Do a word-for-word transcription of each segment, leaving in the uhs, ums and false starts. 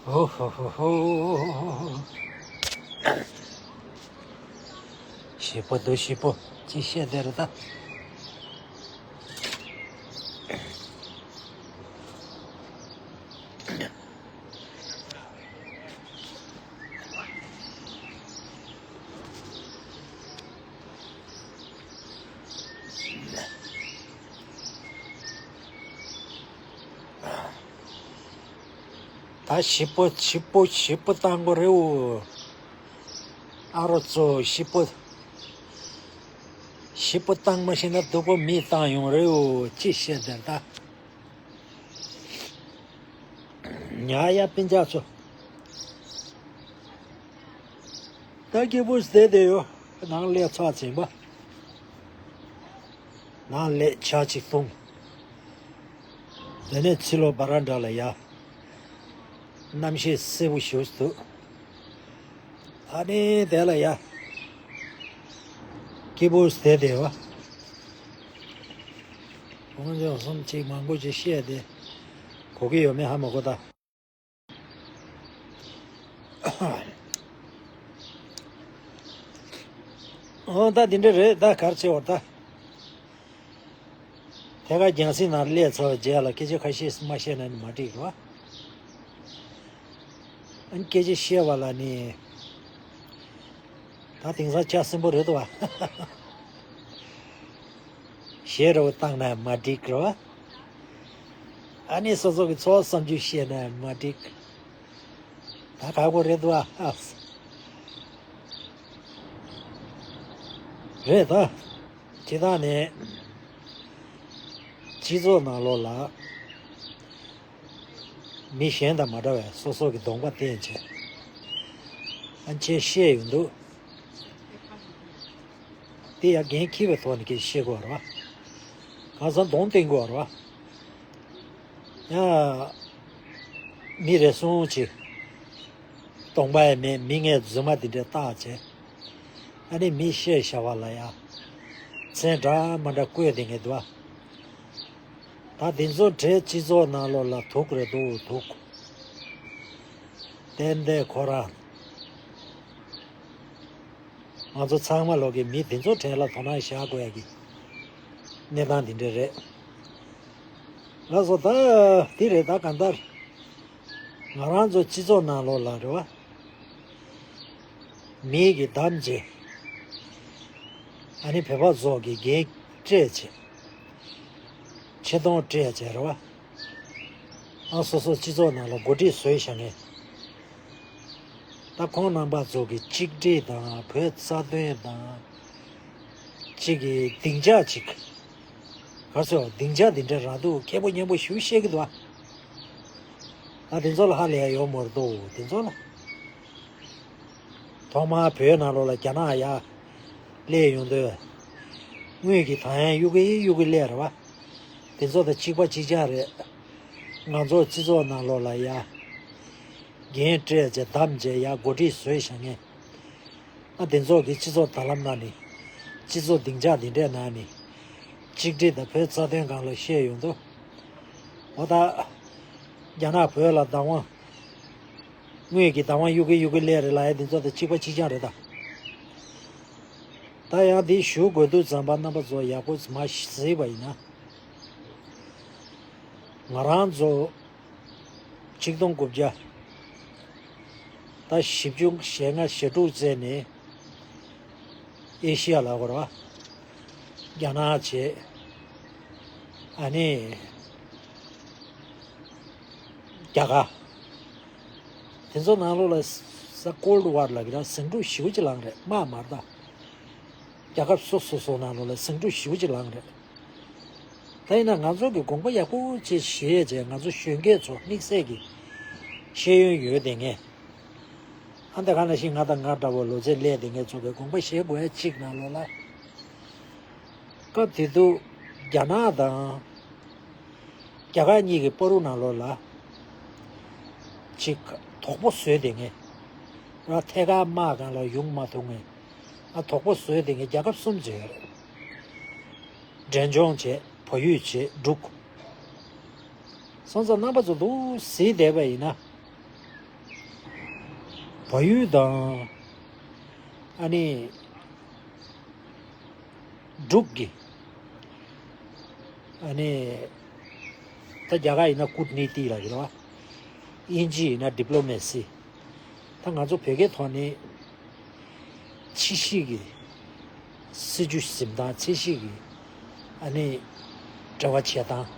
ཧོ་ཧོ་ཧོ་ཧོ། ཞེ་པོ་འདུག་ཞེ་པོ། ཅི་བཤད་བསྡད་རེད་ད། ད་ཞིབ་པོ་ཞིབ་པོ་ཞིབ་པོ་བཏང་དགོས་རེད་འོ། ཨ་རོ་ཚོ་ཞིབ་པོ། ཞིབ་པོ་བཏང་མ་ཤེས་ན་སྡུག་པོ་མི་བཏང་ཡོང་རེད་འོ། ཅི་བཤད་དེར་ད། ཉ་ཡ་སྤུན་ཀྱག་ཚོ། ད་སྐྱིད་པོ་བསྡད་དེ་ཡོད། ནང་ལས་ཚགས་ཚིང་པ། ནང་ལས་ཆ་གཅིག་བཏུང་། དེ་ནས་ཕྱི་ལོགས་བ་ར་འདྲ་ལ་ཡ། གནམ་གཤིས་བསིལ་པོ་ཞིག་འདུག་ཨ་ནི་དེ་ལ་ཡ། སྐྱིད་པོ་བསྡད་དེ་ཡོད། ཁོང་ཚོ་གསུམ་གཅིག་མང་པོ་ཅིག་བཤད་དེ། གོ་གི་ཡོད་མེད་ཧ་མ་གོ་ད། ཨོ་ད་འདི་འདྲ་རེད་ད། གར་ཆེ་བར་ད། ཐད་ཀར་རྒྱང་སྲིང་ནང་སླེབས་ཚར་བའི་རྗེས་ལ་སྐད་ཆ་ཁ་ཤས་མ་བཤད་ན་ནི་མ་འགྲིག་རོ། ཨ་ནི་སྐད་ཆ་བཤད་པ་ལ་ནི། ད་དེང་སང་ཆ་སྲིན་པོ་རེད་དོ། ཞེ་རོ་བཏང་ན་མ་འགྲིག་རོ། ཨ་ནི་སོ་སོ་གི་ཚོགས་བསམ་རྒྱུ་བཤད་ན་མ་འགྲིག་ད་ཁག་པོ་རེད་དོ། རེད་ད། སྤྱིར་བཏང་ནས་སྤྱི་ཚོགས་ནང་ལོགས་ལ་མི་གཞན་དང་མ་འདྲ་བའི་སོ་སོ་གི་གདོང་པ་བསྟན་བྱས་ཨ་ཅེ་བཤད་ཡོང་འདུག་དེ་ཡང་འགན་འཁྱེར་བའི་ཐོག་ནས་ཀྱི་བཤད་དགོས་རེད་བ། གང་ཟག་གདོང་བསྟན་དགོས་རེད་བ། ཡང་མི་རེ་ཟུང་ཅིག་གདོང་པ་ཡང་མེད་མི་ངན་རྫུན་མ་དེ་འདྲས་བཏགས་བྱས། ཨ་ནི་མི་བཤད་བྱ་བ་ལ་ཡང་མཚན་འདྲ་མ་འདྲ་བཀོད་དེ་ངེས་འདུག་བ། ད་དེ་ཚོ་གྲས་སྤྱི་ཚོགས་ནང་ལོགས་ལ་དུག་རེད་འདུག་དུག་ཏན་ཏན་ཁོ་རང་ང་ཚོ་ཚང་མ་ལོག་གི་མི་དེ་ཚོ་གྲས་ལ་དོ་སྣང་བྱ་དགོས་ཡ་གི་གནས་སྟངས་དེ་འདྲ་རེད། ལགས་སོ་ད་དེ་རེད་ད་གང་ལྟར། ང་རང་ཚོ་སྤྱི་ཚོགས་ནང་ལོགས་ལ་རེད་བ། མི་གི་གདམ་བྱས། ཨ་ནི་བོད་པ་ཚོ་གི་འགན་སྤྲད་བྱས། ཆེ་མཐོང་སྤྲད་བྱས་རེད་བ། ཨ་སོ་སོ་སྤྱི་ཚོགས་ནང་ལ་འགོ་ཁྲིད་བཟོས་བཞག་མཁན། ད་ཁོང་རྣམ་པ་ཚོ་གི་གཅིག་སྒྲིལ་དང་བོད་རྩ་དོན་དང་། གཅིག་གི་སྡིངས་ཆ་གཅིག་ག་ཚོད་སྡིངས་ཆ་འདི་འདྲ་རག་འདུག་མཁས་པོ་སྙན་པོ་ཞུ་ཤེས་ཀྱི་འདུག་ཨ། ཨ་དེ་ཚོ་ལ་ཧ་ལས་ཡ་ཡོད་མ་རེད་དོ་དེ་ཚོ་ལ། ཐོག་མར་བོད་ནང་ལོགས་ལ་རྒྱ་ནག་ཡ་སླེབས་ཡོང་དུས། དངུལ་གྱི་དང་ཡང་གཡུག་གི་གཡུག་གི་སླེབས་རེད་བ། དེ་ཚོ་དང་གཅིག་པ་གཅིག་རྐྱང་རེད། ང་ཚོ་སྤྱི་ཚོགས་ནང་ལོགས་ལ་ཡ། འགན་སྤྲད་བྱས་བདམས་བྱས་ཡ་འགོ་ཁྲིད་བཟོས་བཞག་མཁན། ཨ་དེ་ཚོ་གི་སྤྱི་ཚོགས་དྲ་ལམ་ནང་ནས་སྤྱི་ཚོགས་སྡིངས་ཆ་འདི་འདྲའི་ནང་ནས་གཅིག་སྒྲིལ་དང་བོད་རྩ་དོན་སྒང་ལ་བཤད་ཡོང་དུས། འོ་ད་རྒྱ་ནག་བོད་ལ་བདག་དབང་དངུལ་གྱི་བདག་དབང་གཡུག་གི་གཡུག་གི་སླེབས་རེད་ལབ་ཡ་དེ་ཚོ་དང་གཅིག་པ་གཅིག་རྐྱང་རེད་ད། ད་ཡང་འདི་ཞུ་དགོས་དུས་ཙམ་པ་རྣམ་པ་ཚོ་ཡག་པོ་མ་གཟིགས་པ་ཡིན་ན། ང་རང་ཚོ་ཆིག་སྟོང་དགུ་བརྒྱ་ད་བཞི་བཅུ་ཞེ་ལྔ་ཞེ་དྲུག་ཙམ་ནས་ཨེ་ཤི་ཡ་ལ་བར་བ་རྒྱ་ནག་བྱས། ཨ་ནི་རྒྱ་གར། དེ་ཚོ་ནང་ལོགས་ལ་ས་ཀོལ་ཌི་ཝར་ལབ་ཀྱི་ར་ཟིང་འཁྲུག་ཞེ་པོ་ཅིག་ལངས་རེད་དམག་མ་རེད་ད། རྒྱལ་ཁབ་སོ་སོ་སོ་ནང་ལོགས་ལ་ཟིང་འཁྲུག་ཞེ་པོ་ཅིག་ལངས་རེད། ད་ཡིན་ན་ང་ཚོ་གི་དགོངས་པ་ཡག་པོ་ཅིག་བཞེས་བྱས་ང་ཚོ་གཞོན་སྐྱེས་ཚོ་དམིགས་བསལ་གྱི་ཤེས་ཡོན་ཡོད་དེ་ངས། ཨ་འདི་ག་ནང་བཞིན་ང་དང་ང་འདྲ་བོ་ལོ་ཚད་སླེབས་དེ་ངས་ཚོ་གི་དགོངས་པ་བཞེས་དགོས་ཡ་གཅིག་ནང་ལོགས་ལ། སྐབས་དེ་དུས་རྒྱ་ནག་དང་རྒྱ་གར་གཉིས་ཀྱི་བར་དུ་ནང་ལོགས་ལ་ཅིག་དོག་པོ་བཟོས་དེ་ངས། ར་ཐད་ཀར་དམག་སྒང་ལ་ཡོང་མ་ཐུབ་ངས་ཨ་དོག་པོ་བཟོས་དེ་ངས་རྒྱལ་ཁབ་གསུམ་བྱས་ཡོད་རེད། འབྲས་ལྗོངས་བྱས་བལ་ཡུལ་བྱས་འབྲུག་སོང་ཙང་རྣམ་པ་ཚོ་འདུག་གཟིགས་བསྡད་པ་ཡིན་ན། བལ་ཡུལ་དང་ཨ་ནི་འབྲུག་གི་ཨ་ནི་ད་རྒྱ་གར་ཡིན་ན་ཀུད་ནི་ཏི་ལབ་ཀྱི་རེད་བ། དབྱིན་ཇི་ཡིན་ན་ཌི་པི་ལོ་མེ་སི། ད་ང་ཚོ་བོད་སྐད་ཐོག་ནས་ཕྱི་སྲིད་ཀྱི་སྲིད་ཇུས་འཛིན་སྟངས། ཕྱི་སྲིད་ཀྱི་ཨ་ནི་འབྲེལ་བ་བྱེད་སྟངས་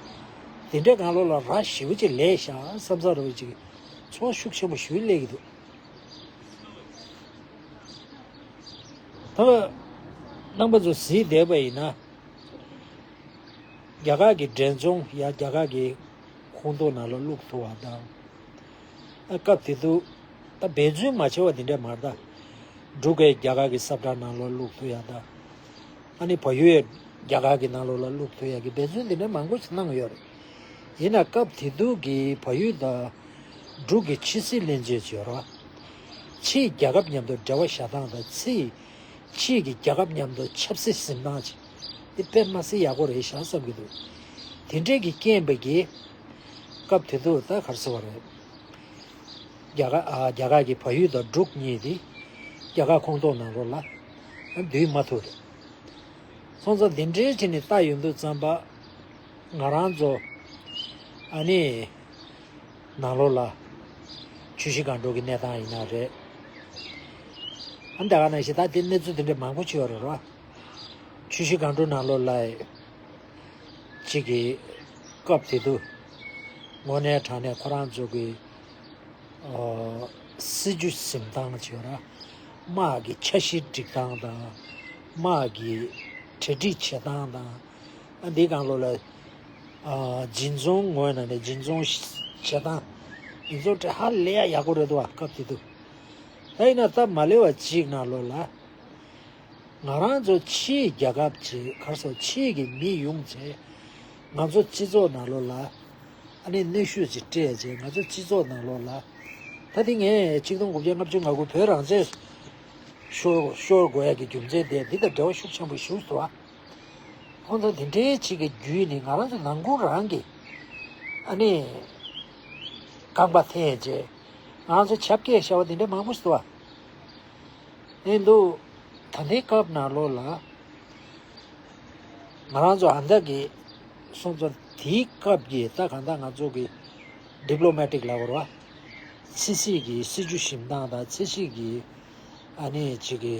དེ་འདྲའི་སྒང་ལོགས་ལ་ར་ཞེ་པོ་ཅིག་ལས་ཤག་བསམ་ས་ར་བ་ཅིག་ཚོར་བ་ཤུགས་ཆེན་པོ་ཞིག་སླེབས་ཀྱི་འདུག་ད་རྣམ་པ་ཚོ་གཟིགས་བསྡད་པ་ཡིན་ན། རྒྱ་གར་གྱི་འབྲས་ལྗོངས་ཡ་རྒྱ་གར་གྱི་ཁོངས་གཏོགས་ནང་ལ་བླུག་ཐུབ་པ་དང་། ཨ་སྐབས་དེ་དུས་ད་འབད་བརྩོན་མ་བྱས་པ་དེ་འདྲ་མ་རེད་ད། འབྲུག་གིས་རྒྱ་གར་གྱི་ས་བཀྲ་ནང་ལ་བླུག་ཐུབ་ཡ་དང་། ཨ་ནི་བལ་ཡུལ་རྒྱ་གར་གྱི་ནང་ལོགས་ལ་བླུག་ཐུབ་ཡ་གི་འབད་བརྩོན་དེ་འདྲ་མང་པོ་ཞིག་གནང་ཡོད་རེད། ཡིན་ན་སྐབས་དེ་དུས་ཀྱི་བལ་ཡུལ་དང་འབྲུག་གི་ཕྱི་སྲིད་བློན་ཆེན་ཅིག་ཡོད་རེད་བ། ཕྱིའི་རྒྱལ་ཁབ་མཉམ་དུ་འབྲེལ་བ་བཞག་སྟངས་དང་ཕྱིའི་ཕྱིའི་གི་རྒྱལ་ཁབ་མཉམ་དུ་ཆབ་སྲིད་འཛིན་སྟངས་ཅིག་འདི་དཔེ་མ་སྲིད་ཡག་པོ་རེད་ཤག་བསམ་གྱི་འདུག་དེ་འདྲས་ཀྱི་རྐྱེན་པས་ཀྱི་སྐབས་དེ་དུས་ད་ག་རེ་ཟེར་བ་རེད། རྒྱ་གར་ཨ་རྒྱ་གར་གྱི་བལ་ཡུལ་དང་འབྲུག་གཉིས་དེ་རྒྱ་གར་ཁོངས་གཏོགས་ནང་ལོགས་ལ་འདུས་མ་ཐུབ་རེད། སོང་ཙང་འདི་འདྲའི་ཆ་ནས་ལྟ་ཡོང་དུས་ཙམ་པ་ང་རང་ཚོ་ཨ་ནི་ནང་ལོགས་ལ་ཆུ་བཞི་སྒང་དྲུག་གི་གནས་སྟངས་ཡིན་ན་རེད། ཨ་ནི་ད་ག་ནང་བཞིན་ད་དེ་གནས་ཚུལ་དེ་འདྲ་མང་པོ་ཅིག་ཡོད་རེད་རོ། ཆུ་བཞི་སྒང་དྲུག་ནང་ལོགས་ལ་གཅིག་གི་སྐབས་དེ་དུས་དངོས་གནས་དྲང་གནས་ཁོ་རང་ཚོ་གི་ཨ་སྲིད་ཇུས་འཛིན་སྟངས་བྱས་ར། དམག་གི་འཆར་གཞི་སྒྲིག་སྟངས་དང་། དམག་གི་གྲ་སྒྲིག་བྱེད་སྟངས་དང་། ཨ་འདིའི་སྒང་ལོགས་ལ་ཨ་འཛིན་བཟུང་ངོས་ནས་ནས་འཛིན་བཟུང་བྱེད་སྟངས། འཛིན་བཟུང་དེ་ཧ་ལས་ཡག་ཡག་པོ་རེད་འདུག་བ། སྐབས་དེ་དུས། ད་ཡིན་ན་སྟབས་མ་ལེགས་པ་གཅིག་ནང་ལོགས་ལ། ང་རང་ཚོ་ཕྱིའི་རྒྱལ་ཁབ་ཅིག་ག་རེ་ཟེར། ཕྱིའི་གི་མི་ཡོང་བྱས་ང་ཚོ་སྤྱི་ཚོགས་ནང་ལོགས་ལ་ཨ་ནི་གནོན་ཤུགས་ཅིག་སྤྲད་བྱས་ང་ཚོ་སྤྱི་ཚོགས་ནང་ལོགས་ལ། ད་དེ་ངས་ཆིག་སྟོང་དགུ་བརྒྱ་ལྔ་བཅུ་ང་དགུ་བོད་རང་བཙན་ཤོར་ཤོར་དགོས་ཡ་གི་རྒྱུ་མཚན་དེ་འདི་དང་འབྲེལ་བ་ཤུགས་ཆེན་པོ་ཞིག་འདུག་བ། ཁོང་ཚོ་དེ་འདྲའི་ཅིག་གི་བརྒྱུད་ནས་ང་རང་ཚོ་ནང་ཁུལ་རང་གི་ཨ་ནི་རྐང་པ་འཐེན་བྱས་ང་རང་ཚོ་ཆབ་སྐད་བཤད་པ་དེ་འདྲ་མང་པོ་ཞིག་འདུག་བ། ཨེ་འདུག་ད་ལྟའི་སྐབས་ནང་ལོགས་ལ་ང་རང་ཚོ་ཨ་མདའ་གི་སོང་ཙང་དེའི་སྐབས་ཀྱི་ད་གང་ལྟར་ང་ཚོ་གི་ཌི་པི་ལོ་མེ་ཊིག་ལབ་དགོས་རེད་བ། ཕྱི་སྲིད་ཀྱི་སྲིད་ཇུས་འཛིན་སྟངས་དང་ཕྱི་སྲིད་ཀྱི་ཨ་ནི་ཅིག་གི་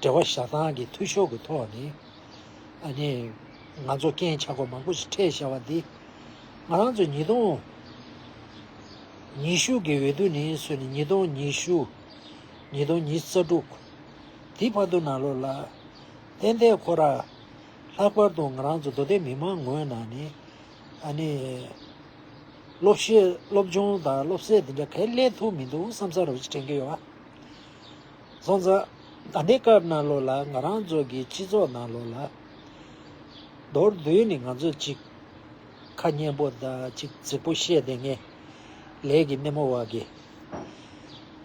འབྲེལ་བ་བཞག་སྟངས་ཀྱི་འཐུས་ཤོར་གྱི་ཐོག་ནས་ཨ་ནི་ང་ཚོ་རྐྱེན་ཆག་སྒོ་མང་པོ་ཞིག་འཕྲད་བཞག་པ་འདི་ང་རང་ཚོ་ཉིས་སྟོང་ཉི་ཤུ་གི་འོས་བསྡུ་ནས་བཟུང་ནས་ཉིས་སྟོང་ཉི་ཤུ། ཉིས་སྟོང་ཉི་ཤུ་རྩ་དྲུག་དེའི་བར་དུ་ནང་ལོགས་ལ་ཏན་ཏན་ཁོ་ར་ལྷག་པར་དུ་ང་རང་ཚོ་མདོ་སྟོད་མི་མང་ངོས་ནང་ནས་ཨ་ནི་སློབ་ཤེས་སློབ་སྦྱོང་དང་སློབ་ཚན་འདི་འདྲ་གང་ལེན་ཐུབ་མི་འདུག་བསམ་ས་རུ་དྲན་གྱི་ཡོད་བ། སོང་ཙང་ད་ལྟའི་སྐབས་ནང་ལོགས་ལ་ང་རང་ཚོ་གི་སྤྱི་ཚོགས་ནང་ལོགས་ལ་མདོར་བསྡུས་ནས་ང་ཚོ་གཅིག་ཁ་སྙན་པོ་དང་གཅིག་རྫིག་པོ་བཤད་བསྡད་མཁན་ལས་ཀྱི་སྣེ་མོ་བ་གི་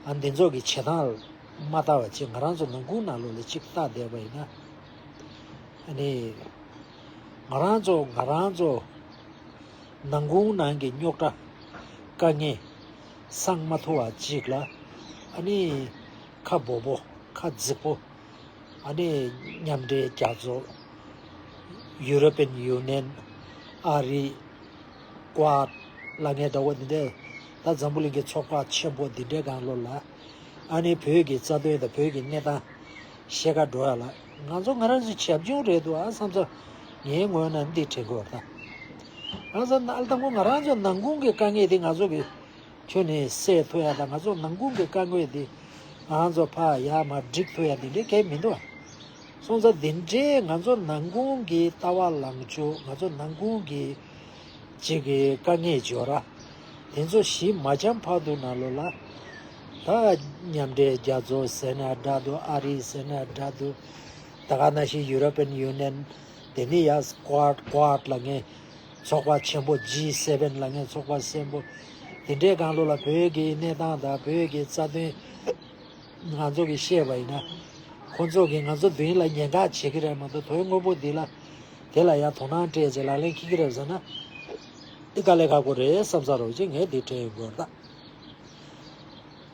ཨ་འདི་ཚོ་གི་བྱེད་སྟངས་ལ་མ་ལྟ་བ་ཅིག་ང་རང་ཚོ་ནང་ཁུལ་ནང་ལོགས་ལ་ཅིག་ལྟ་བསྡད་པ་ཡིན་ན། ཨ་ནི་ང་རང་ཚོ་ང་རང་ཚོ་ནང་ཁུལ་ནང་གི་རྙོག་དྲ་དཀའ་ངལ་སངས་མ་ཐུབ་པ་ཅིག་ལ་ཨ་ནི་ཁ་སྦོ་སྦོ་ཁ་རྫིག་པོ། ཨ་ནི་མཉམ་འབྲེལ་རྒྱལ་ཚོགས། European Union། ཨ་རི། ཀུའཌ། ལབ་མཁན་འདྲ་བོ་འདི་འདྲས། ད་འཛམ་བུ་གླིང་གི་ཚོགས་པ་ཆེན་པོ་འདི་འདྲའི་སྒང་ལོགས་ལ། ཨ་ནི་བོད་ཀྱི་རྩ་དོན་དང་བོད་ཀྱི་གནས་སྟངས་བཤད་ག་འགྲོ་ཡ་ལ། ང་ཚོ་ང་རང་ཚོའི་བྱབ་ཆུང་རེད་འདུག་ཨ་བསམ་ཚོ་ངའི་ངོས་ནས་འདི་དྲན་གྱི་ཡོད་ད། ང་ཚོ་ནཱ་ལྟ་བུ་ང་རང་ཚོ་ནང་ཁུལ་གྱི་དཀའ་ངལ་འདི་ང་ཚོ་གི་ཁྱོན་ནས་སེལ་ཐུབ་ཡ་དང་ང་ཚོ་ནང་ཁུལ་གྱི་དཀའ་ངལ་འདི་ང་ཚོ་ཕར་ཡར་མར་སྒྲིག་ཐུབ་ཡ་འདི་འདྲའི་གལ་མི་འདུག་ཨ། སོང་ཙང་འདི་འདྲའི་ང་ཚོ་ནང་ཁུལ་གྱི་ལྟ་བ་ལངས་ཕྱོགས། ང་ཚོ་ནང་ཁུལ་གྱི་གཅིག་གི་དཀའ་ངལ་ཅིག་ཡོད་ར། དེ་ཚོ་ཞི་མ་འཇམ་བར་དུ་ནང་ལོགས་ལ་ད་མཉམ་འབྲེལ་རྒྱལ་ཚོགས་ཟེར་ན་འདྲ་འདུག་ཨ་རི་ཟེར་ན་འདྲ་འདུག་ད་ག་ནང་བཞིན་European Union། དེ་ནས་ཡ་ཀུའཌ་ཀུའཌ་ལབ་མཁན་ཚོགས་པ་ཆེན་པོ་ཇི་སེ་བེན་ལབ་མཁན་ཚོགས་པ་ཆེན་པོ། དེ་འདྲའི་སྒང་ལོགས་ལ་བོད་ཀྱི་གནས་སྟངས་དང་བོད་ཀྱི་རྩ་དོན་ང་ཚོ་གིས་བཤད་པ་ཡིན་ན། ཁོང་ཚོ་གིས་ང་ཚོ་མདུན་ལ་ཉེན་ཁ་བྱེད་ཀྱི་རེད་མ་གཏོགས་དོན་དངོས་པོ་འདི་ལ་དེ་ལ་ཡང་དོ་སྣང་སྤྲད་བྱས་ལག་ལེན་འཁེལ་གྱི་རེད་ཟེར་ན། འདི་དཀའ་ལས་ཁག་པོ་རེད་བསམ་ས་རོགས་ཅིག་ངས་འདི་དྲན་ཡོང་གི་ཡོད་རེད་ད།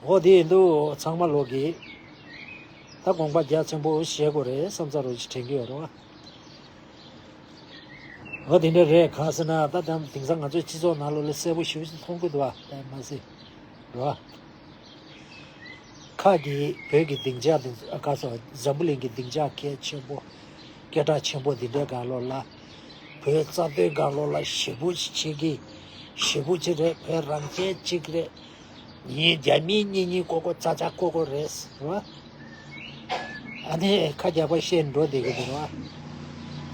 འོ་དེ་ཡིན་དུས་ཚང་མ་ལོག་གིས་ད་དགོངས་པ་རྒྱ་ཆེན་པོ་བཞེས་དགོས་རེད་བསམ་ཚར་རོ་ཅིག་དྲན་གྱི་ཡོད་རེད་བ། འོ་དེ་འདྲ་རེད། གང་ཟེར་ན་ད་དམ་དེང་སང་ང་ཚོའི་སྤྱི་ཚོགས་ནང་ལོགས་ལ་གསལ་པོ་ཞེ་པོ་ཅིག་མཐོང་གི་འདུག་བ། ད་མ་ཟེར་རོ། ཁ་གི་བོད་ཀྱི་སྡིངས་ཆ་དེ་ཚོ་ག་སོ་འཛམ་བུ་གླིང་གི་སྡིངས་ཆ་གལ་ཆེན་པོ་སྐད་གྲགས་ཆེན་པོ་འདི་འདྲའི་སྒང་ལོགས་ལ་བོད་རྩ་དོན་སྒང་ལོགས་ལ་ཞེ་པོ་ཅིག་བྱེད་ཀྱི་ཞེ་པོ་ཅིག་རེད། བོད་རང་བཙན་གཅིག་རེད། ཡིན། རྒྱ་མི་གཉིས་གཉིས་ཀོ་ཀོ་ཙ་ཙ་ཀོ་ཀོ་རེད་རོ། ཨ་ནི་ཁ་རྒྱག་པ་བཤད་འགྲོ་བསྡད་ཀྱི་འདུག་རོ།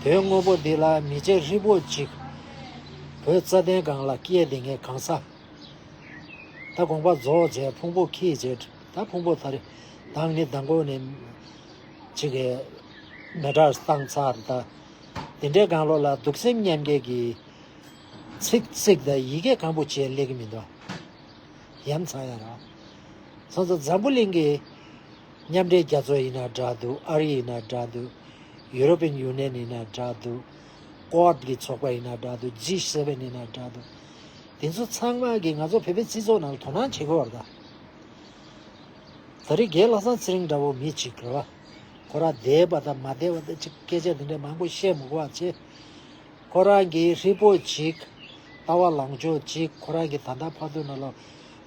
དོན་དངོས་པོ་འདི་ལ་མི་ཚེ་ཧྲིལ་པོ་ཅིག་བོད་རྩ་དོན་སྒང་ལ་སྐྱེས་བསྡད་མཁན་གང་ཟག་ད་དགོངས་པ་རྫོགས་རྗེས་ཕུང་པོ་ཁྱིས་རྗེས་ད་ཕུང་པོ་དར་དང་ནི་མདང་དགོང་ནས་ཅིག་གི་མེ་སྲེག་བཏང་ཚར། ད་དེ་འདྲའི་སྒང་ལོགས་ལ་གདུག་སེམས་མཉམ་སྐྱེད་ཀྱི་ཚིག་ཚིག་དང་ཡི་གེ་གང་པོ་བྱས་སླེབས་ཀྱི་མི་འདུག་ཡ་མཚན་ཡ་ར། སོང་ཙང་འཛམ་བུ་གླིང་གི་མཉམ་འབྲེལ་རྒྱལ་ཚོགས་ཡིན་ན་འདྲ་འདུག་ཨ་རི་ཡིན་ན་འདྲ་འདུག་ཡུ་རོ་པིན་ཡུ་ནི་ཡན་ཡིན་ན་འདྲ་འདུག་ཀོཌ་གི་ཚོགས་པ་ཡིན་ན་འདྲ་འདུག་ཇི་སེ་བེན་ཡིན་ན་འདྲ་འདུག་དེ་ཚོ་ཚང་མ་གིས་ང་ཚོ་བོད་པའི་སྤྱི་ཚོགས་ནང་ལ་དོ་སྣང་བྱེད་དགོས་པ་རེད་ད། ད་རེས་རྒན་ལྷག་བསམ་ཚེ་རིང་འདྲ་བོ་མི་གཅིག་རེད་བ། ཁོ་རང་བསྡད་པ་དང་མ་བསྡད་པ་དང་ཅིག་སྐད་ཆ་དེ་འདྲ་མང་པོ་བཤད་མི་དགོས་པ་བྱས། ཁོ་རང་གིས་ཧྲིལ་པོ་ཅིག་ལྟ་བ་ལངས་ཕྱོགས་ཅིག་ཁོ་རང་གི་ད་ལྟ་བར་དུ་ནང་ལོགས་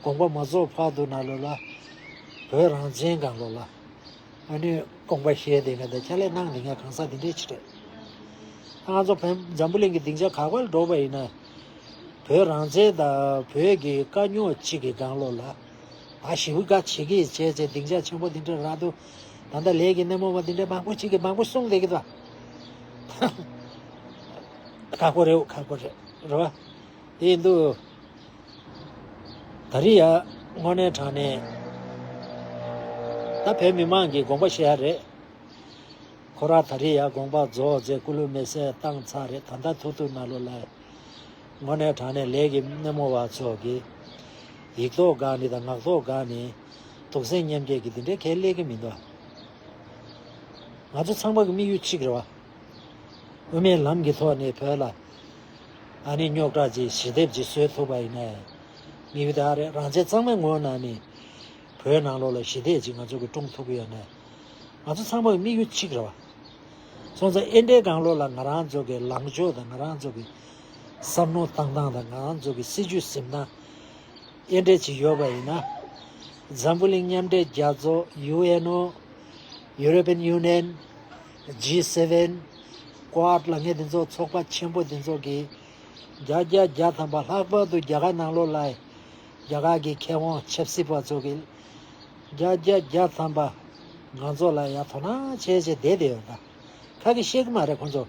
དགོངས་པ་མ་རྫོགས་བར་དུ་ནང་ལོགས་ལ་བོད་རང་བཙན་སྒང་ལོགས་ལ་ཨ་ནི་དགོངས་པ་བཞེས་བསྡད་མཁན་དང་ཕྱག་ལས་གནང་བསྡད་མཁན་གང་ཟག་དེ་འདྲས་ཅིག་རེད། ད་ང་ཚོ་བོད་འཛམ་བུ་གླིང་གི་སྡིངས་ཆ་ག་པར་འགྲོ་བ་ཡིན་ན་བོད་རང་བཙན་དང་བོད་ཀྱི་དཀའ་རྙོག་ཅིག་གི་སྒང་ལོགས་ལ་ད་ཞེ་པོ་དགའ་བྱེད་ཀྱི་བྱས་བྱས་སྡིངས་ཆ་ཆེན་པོ་དེ་འདྲ་རག་འདུག་ད་ལྟ་ལས་ཀྱི་སྣེ་མོ་བ་དེ་འདྲ་མང་པོ་ཅིག་གིས་མང་པོ་གསུངས་བསྡད་ཀྱི་འདུག་ཁག་པོ་རེད། ཁག་པོ་རེད་རེད་བ། དེ་ཡིན་དུས་ད་རེས་ཡ་དངོས་གནས་དྲང་གནས་ད་བོད་མི་མང་གིས་དགོངས་པ་བཞེས་ཡ་རེད། ཁོ་རང་ད་རེས་ཡ་དགོངས་པ་རྫོགས་རྗེས་སྐུ་ལུས་མེ་སྲེག་བཏང་ཚར་རེད། ད་ལྟ་ཐུག་ཐུག་ནང་ལོགས་ལ་དངོས་གནས་དྲང་གནས་ལས་ཀྱི་སྣེ་མོ་བ་ཚོ་གིས་ཡིག་ཐོག་སྒང་ནས་དང་ངག་ཐོག་སྒང་ནས་གདུག་སེམས་མཉམ་སྐྱེད་ཀྱི་དེ་འདྲའི་གང་ཡང་སླེབས་ཀྱི་མི་འདུག་ང་ཚོ་ཚང་མ་གི་དམིགས་ཡུལ་གཅིག་རེད་བ། དབུ་མའི་ལམ་གྱི་ཐོག་ནས་བོད་ལ་ཨ་ནི་རྙོག་དྲ་ཅིག་ཞི་བདེ་ཅིག་བཟོ་ཐུབ་པ་ཡིན་ན་དམིགས་ཡུལ་དེ་ཨ་རེད། རང་བཙན་གཙང་མའི་ངོས་ནས་ནི་བོད་ནང་ལོགས་ལ་ཞི་བདེ་ཅིག་ང་ཚོ་གི་སྐྲུན་ཐུབ་ཀྱི་ཡོད་ན་ང་ཚོ་ཚང་མ་གི་དམིགས་ཡུལ་གཅིག་རེད་བ། སོང་ཙང་ཨེ་འདྲའི་སྒང་ལོགས་ལ་ང་རང་ཚོ་གི་ལངས་ཕྱོགས་དང་ང་རང་ཚོ་གི་བསམ་བློ་བཏང་སྟངས་དང་ང་རང་ཚོ་གི་སྲིད་ཇུས་འཛིན་སྟངས་ཨེ་འདྲ་ཅིག་ཡོད་པ་ཡིན་ན། འཛམ་བུ་གླིང་མཉམ་འབྲེལ་རྒྱལ་ཚོགས་ཡུ་ཨེན་ཨོ། ཡུ་རོ་པིན་ཡུ་ནི་ཡན། ཇི་སེ་བེན། ཀོཌ་ལ་ངས་དེ་ཚོ་ཚོགས་པ་ཆེན་པོ་དེ་ཚོ་གིས་བརྒྱ་བརྒྱ་བརྒྱ་ཐམ་པ་ལྷག་པར་དུ་རྒྱ་གར་ནང་ལོགས་ལ་རྒྱ་གར་གྱི་མཁས་དབང་ཆབ་སྲིད་པ་ཚོ་གིས་བརྒྱ་བརྒྱ་བརྒྱ་ཐམ་པ་ང་ཚོ་ལ་ཡ་དོ་སྣང་བྱས་བྱས་བསྡད་བསྡད་ཡོད་ད། ཁ་གིས་བཤད་ཀྱི་མ་རེད་ཁོང་ཚོ།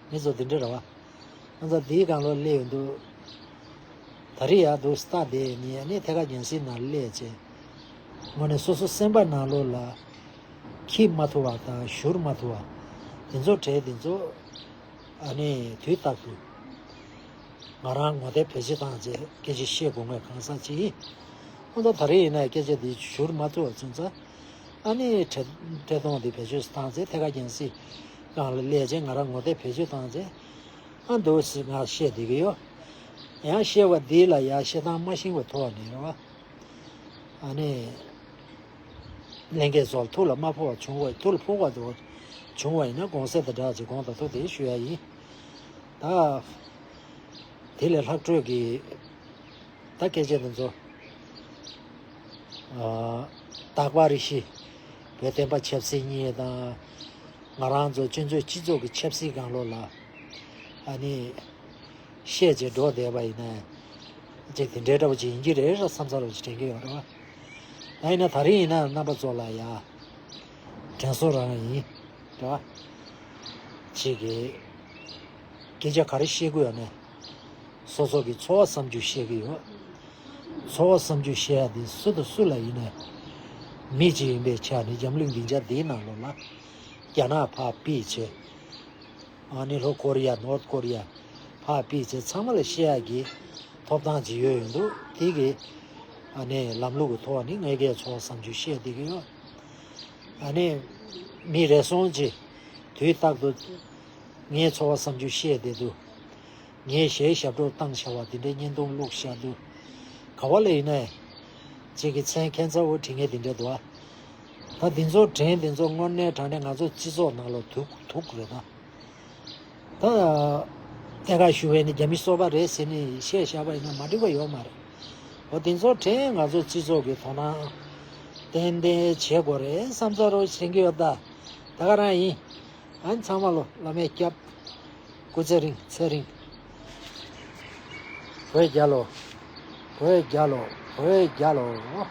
མི་ཚོ་དེ་འདྲ་རེད་བ། ང་ཚོ་འདིའི་སྒང་ལོགས་སླེབས་ཡོང་དུས། ད་རེས་ཡར་འདུག་སྟ་དེ་ནི་ཨ་ནི་ཐད་ཀར་རྒྱལ་སྲིད་ནང་སླེབས་བྱས། དངོས་གནས་སོ་སོ་སེམས་པ་ནང་ལོགས་ལ་འཁྱེར་མ་ཐུབ་པ་དང་བཞུར་མ་ཐུབ་པ། དེ་ཚོ་གྲས་དེ་ཚོ་ཨ་ནི་དུས་རྟག་ཏུ་ང་རང་ངོ་དེབ་བེད་སྤྱོད་བཏང་བྱས་སྐད་ཆ་བཤད་དགོས་ངེས་གང་ཟག་ཅིག་ཡིན། ཁོང་ཚོ་ད་རེས་ཡིན་ན་སྐད་ཆ་འདི་བཞུར་མ་ཐུབ་པ་ཚུན་ཚོད། ཨ་ནི་ཁྲི་ཁྲི་སྟོང་འདི་བེད་སྤྱོད་བཏང་ཚེ་ཐད་ཀར་རྒྱལ་སྲིད་སྒང་ལ་སླེབས་རྗེས་ང་རང་ངོ་དེབ་བེད་སྤྱོད་བཏང་ཚེ། ཨ་འདུག་སེ་ང་བཤད་བསྡད་ཀྱི་ཡོད། ཡང་བཤད་པ་འདི་ལ་ཡང་བཤད་སྟངས་མ་ཤེས་པ་ཐོག་ནས་རེད་བ། ཨ་ནི། ལྷན་རྒྱས་ཚོ་ལ་ཐུགས་ལ་མ་ཕོག་པ་བྱུང་བ་ཐུགས་ལ་ཕོག་པ་འདུག་བྱུང་བ་ཡིན་ན་དགོངས་སེལ་དང་སྦྲགས་ཀྱི་དགོངས་དག་ཐུགས་དེ་ཞུ་ཡ་ཡིན། ད། དེ་ལས་ལྷག་འཕྲོས་ཀྱི། ད་སྐད་ཆ་དེ་ཚོ། ཨ། རྟག་པར་རེ་ཞིག་བོད་བསྟན་པ་ཆབ་སྲིད་གཉིས་དང་། ང་རང་ཚོ་སྤྱི་ཚོགས་སྤྱི་ཚོགས་ཀྱི་ཆབ་སྲིད་སྒང་ལོགས་ལ། ཨ་ནི། བཤད་བྱས་འགྲོ་བསྡད་པ་ཡིན་ན། ཅིག་དེ་འདྲའི་འདྲ་པོ་ཅིག་ཡིན་གྱི་རེད་ར་བསམ་ཚར་བ་ཅིག་དྲན་གྱི་ཡོད་རེད་བ། ད་ཡིན་ན་ད་རིང་ཡིན་ན་རྣམ་པ་ཚོ་ལ་ཡ། དྲན་གསོ་རང་ཡིན། རེད་བ། ཅིག་གི་སྐད་ཆ་ག་རེ་བཤད་དགོས་ཡོད་ན། སོ་སོ་གི་ཚོར་བ་བསམ་རྒྱུ་བཤད་ཀྱི་ཡོད། ཚོར་བ་བསམ་རྒྱུ་བཤད་ཡ་དེ་སུ་དང་སུ་ལ་ཡིན་ན། མི་གཅིག་ཡིན་པའི་ཆ་ནས་འཛམ་གླིང་སྡིངས་ཆ་འདིའི་ནང་ལོགས་ལ། རྒྱ་ནག་ཕར་ཕུད་བྱས། ཨ་ནི་ལྷོ་ཀོ་རི་ཡ་ནོར་ཐ་ཀོ་རི་ཡ་ཕར་ཕུད་བྱས་ཚང་མ་ལ་བཤད་ཡ་གི་ཐོབ་ཐང་ཅིག་ཡོད་ཡོད་འདུག་དེ་གི་ཨ་ནི་ལམ་ལུགས་ཀྱི་ཐོག་ནས་ངས་ཀྱི་ཚོར་བ་བསམ་རྒྱུ་བཤད་བསྡད་ཀྱི་ཡོད། ཨ་ནི་མི་རེ་ཟུང་ཅིག་དུས་རྟག་ཏུ་ངའི་ཚོར་བ་བསམ་རྒྱུ་བཤད་བསྡད་འདུག་ངས་གཞས་ཞབས་བྲོ་བཏང་བཞག་པ་དེ་འདྲའི་བརྙན་ཐུང་བླུགས་བཞག་འདུག་ག་བ་ལ་ཡིན་ནའི་ གཅིག་གི་མཚན་ཁྱད་མཚར་བོ་བྲིས་མཁན་དེ་འདྲ་འདུག་ཨ། ད་འདི་ཚོ་དྲན་དེ་ཚོ་དངོས་གནས་དྲང་གནས་ང་ཚོ་སྤྱི་ཚོགས་ནང་ལ་ཐུག་ཐུག་རེད་ད། ད་ཐད་ཀར་ཞུ་བའི་ནི་རྒྱ་མི་སོ་པ་རེད་ཟེར་ནས་བཤད་བཞག་པ་ཡིན་ན་མ་འགྲིག་པ་ཡོད་མ་རེད། འོ་དེ་ཚོ་དྲན་ང་ཚོ་སྤྱི་ཚོགས་ཀྱི་དོ་སྣང་ཏན་ཏན་བྱེད་དགོས་རེད་བསམ་ཚོར་རོ་བྱེད་ཀྱི་ཡོད་ད། ད་ག་རང་ཡིན། ཨ་ནི་ཚང་མ་ལོ་བླ་མས་སྐྱབས། སྐུ་ཚེ་རིང་ཚེ་རིང་། བོད་རྒྱལ་ལོ། བོད་རྒྱལ་ལོ། བོད་རྒྱལ་ལོ།